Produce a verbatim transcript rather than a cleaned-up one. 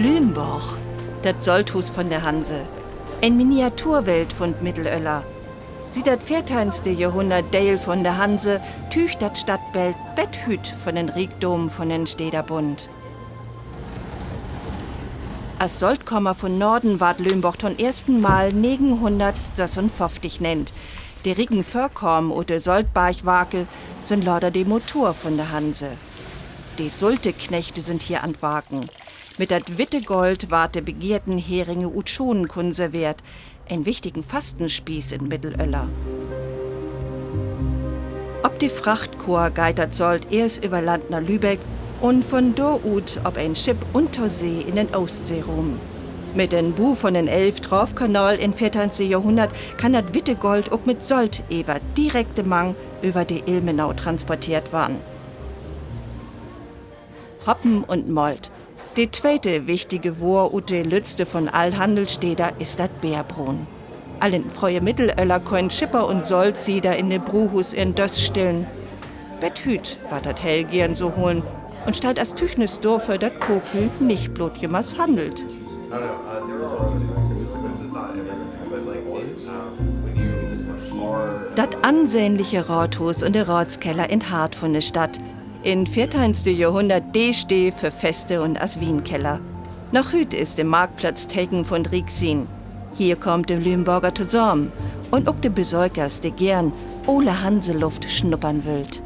Lümborg, dat Solthuus von de Hanse. En Miniaturwelt vun't Middelöller. Siet dat veerteihnste Johrhunnert Deel von de Hanse, tüügt dat Stadtbild bet hüüt von den Riekdom von den Städerbund. As Soltkamer von Norden warrt Lümborg to'n eersten Mal negenhunnertsössunföfftig nennt. De rieken Vörkamen ut de Soltbargwarke sünd later de Motor von de Hanse. De Sulteknechte sünd hier an't Warken. Mit dat witte Gold warrt de begehrten Heringe ut Schonen konserveert, en wichtigen Fastenspies in't Middelöller. Op de Frachtkoor geiht dat Solt eerst över Land na Lübeck un von dor ut op en Schipp un to See in den Oostseeruum. Mit den Bu von den Elvtraafkanal in't veerteihnste Johrhunnert kann dat witte Gold ok mit Solt-Ever direkt de Mang över de Ilmenau transporteert warrn. Hoppen un Molt. De tweete wichtige Wohr ut de lüttste von all Hannelssteder is dat Beerbruen. Al in't fröhe Middelöller köönt Schipper un Soltsieder in de Bruuhuus ehrn Döst stellen. Bet hüüt warrt dat heel geern so holen un steiht as Tüügnis dorför, dat Kooplüüd nich bloot jümmers hannelt. Dat ansehnliche Raathuus un de Raatskeller in't Hart vun de Stadt. In't veerteihnste Johrhunnert de Steed för Feste un as Wienkeller. Noch hüüt is de Marktplatz Teken vun't Rieksien. Hier kaamt de Lümborger tosamen un ok de Besökers, de geern ole Hanseluft snuppern wüllt.